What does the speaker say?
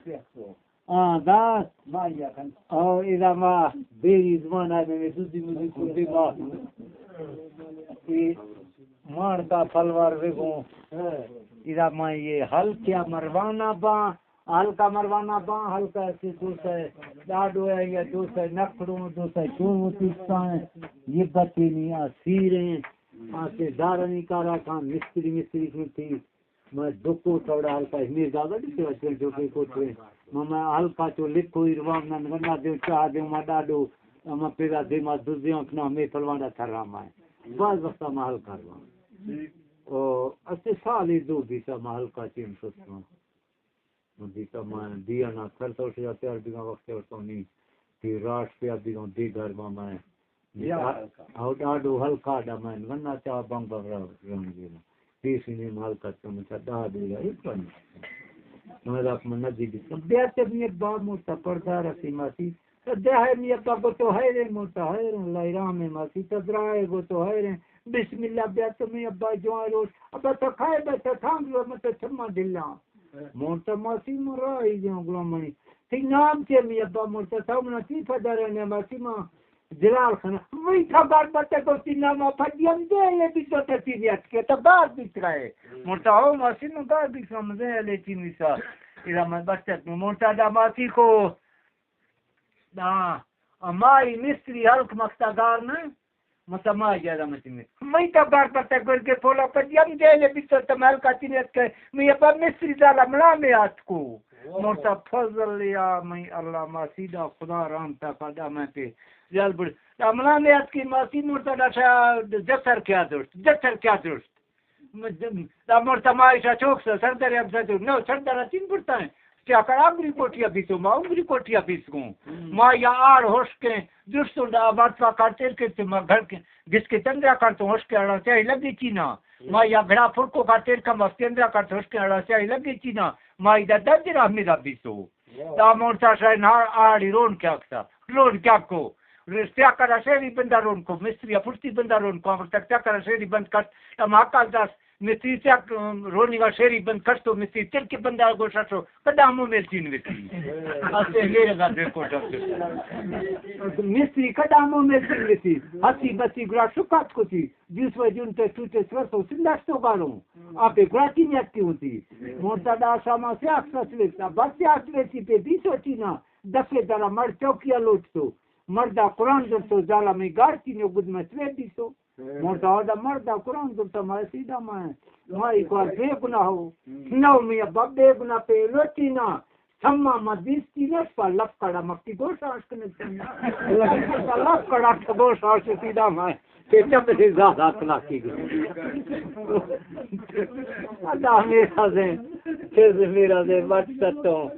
آ، داس۔ ما یا کن۔ او، ادا ما بیری زمان آئے، میں دوزی مزی کردی ما۔ اے مان کا پلوار بگوں۔ ادا ما یہ ہلکیا مروانا با، ہلکا مروانا با، ہلکا سے دوسے ڈاڈو ہے یا دوسے نکڑوں، دوسے چون ہوتی ہے۔ یہ بچے نہیں آ سیریں، آ سے دارنی کارا کان مستری، مستری کرتی۔ میں دو کوٹ اوڑا ہلکا ہمیر دادا بھی سوا چل جو کے کوٹ رہے۔ میں، میں ہلکا چو لکھو ایروان نن گنا دیو چاہ دیو ما ڈاڈو، اما پیدا دے ما دزیاں کنا میں پلوانڈا تھرا مائے۔ بعض وقتا ما ہلکا روان۔ او، اسے سالے دو بیسا ما ہلکا چیم شستاں۔ من دیتا ما دیانا تھر تو شیا تیار بیگا وقت اور تو نہیں۔ تی راش پیا بیگا دے گھر ما مائے۔ یا ہلکا۔ او ڈاڈو ہلکا ڈا من، من نہ چا بنگ بنگ را رنگ دینا۔ پیش نیم ہلکا چم چا دا دے گا، ایک پن۔ میں دا من نہ دی بیت۔ بیا تے می با موٹا پردہ رسی ماسی۔ تو دے ہے می ابا گو تو ہے رے موٹا ہے رے، اللہ رحم ماسی۔ تو درائے گو تو ہے رے۔ بسم اللہ بیا تو می ابا جوان روش۔ ابا تو کھائے بے تو تھام رو مت چھما دلاں۔ مونٹا ماسی من راہی دیاں غلام منی۔ تی نام چے می ابا مونٹا؟ تو منا تی پدر نے ماسی ما جلال خان۔ وہی تھا بار بتے کو تی نام پدیم دے لے بھی تو تی نیت کے تو بار بھی ترائے۔ مونٹا ہو ماسی من بار بھی سمجھے لے تی میسا۔ ایرا من بچت مونٹا دا ماسی کو۔ دا، اما ای مستری ہلک مکتا گار نہ، متا ما اجازہ متی میں۔ میں تا گار پتا گل کے پولا پر یم جیلے بیتو تا میں ہلکا تینیت کے، میں ابا مستری دالا ملا میں آت کو۔ مورتا فضل یا میں اللہ ما سیدھا خدا رام تا پدا میں پہ جال بڑ۔ دا ملا میں آت کی ماسی مورتا ڈاٹا جتر کیا درست، جتر کیا درست۔ دا مورتا مایشا چوک سا سردر یم سا جو نو سردر تین برتا ہے۔ چیا کر عمری کوٹیا بیتو، ما عمری کوٹیا بیت گوں۔ ما یا آڑ ہوش کے درستوں دا بات پا کارتیر کے تے ما گھر کے گس کے تندرا کر تو ہوش کے آڑا چاہی لگے چینا۔ ما یا گھڑا پھر کو کارتیر کا مفتی اندرا کر تو ہوش کے آڑا چاہی لگے چینا۔ ما ادا دد رحمی دا بیتو۔ دا مورتا شاہ نار آڑی رون کیا کتا، رون کیا کو۔ رستیا کرا شہری بندہ رون کو، مستری پھرتی بندہ رون کو، امر تک تیا کرا شہری بند کٹ، اما کال داس، مستری تیا، ام، رونی کا شہری بند کٹ تو مستری تل کے بندہ گوشا شو، کدا مو ملتی نویسی۔ اسے میرے گا دے کو ڈب۔ مستری کدا مو ملتی نویسی۔ ہسی بسی گرا شکات کو تھی۔ جس و جون تے ٹوٹے سور سو سنداس تو گاروں۔ آپ گراتی نیت کی ہوتی۔ مورتا دا شاما سے اکسس لیتا، بس سے اکسس لیتی پہ بیس ہوتی نا۔ دفعے درا مر چوکیا لوٹ تو۔ مردا قرآن در تو زالا میں گار کی نیو گد میں سوے بیسو۔ موردا دا مردا قرآن در تو مارے سیدھا مائے۔ مائی کو بے گناہ ہو۔ نو میں ابا بے گناہ پہ لوٹی نا۔ سما ما دیستی نش پا لپ کڑا مکی گوش آش کنے سما۔ لپ کڑا گوش آش سیدھا مائے۔ تے چپ سے زیادہ اخلاقی گو۔ اللہ میرا دے، پھر میرا دے، بچ سکتا ہوں۔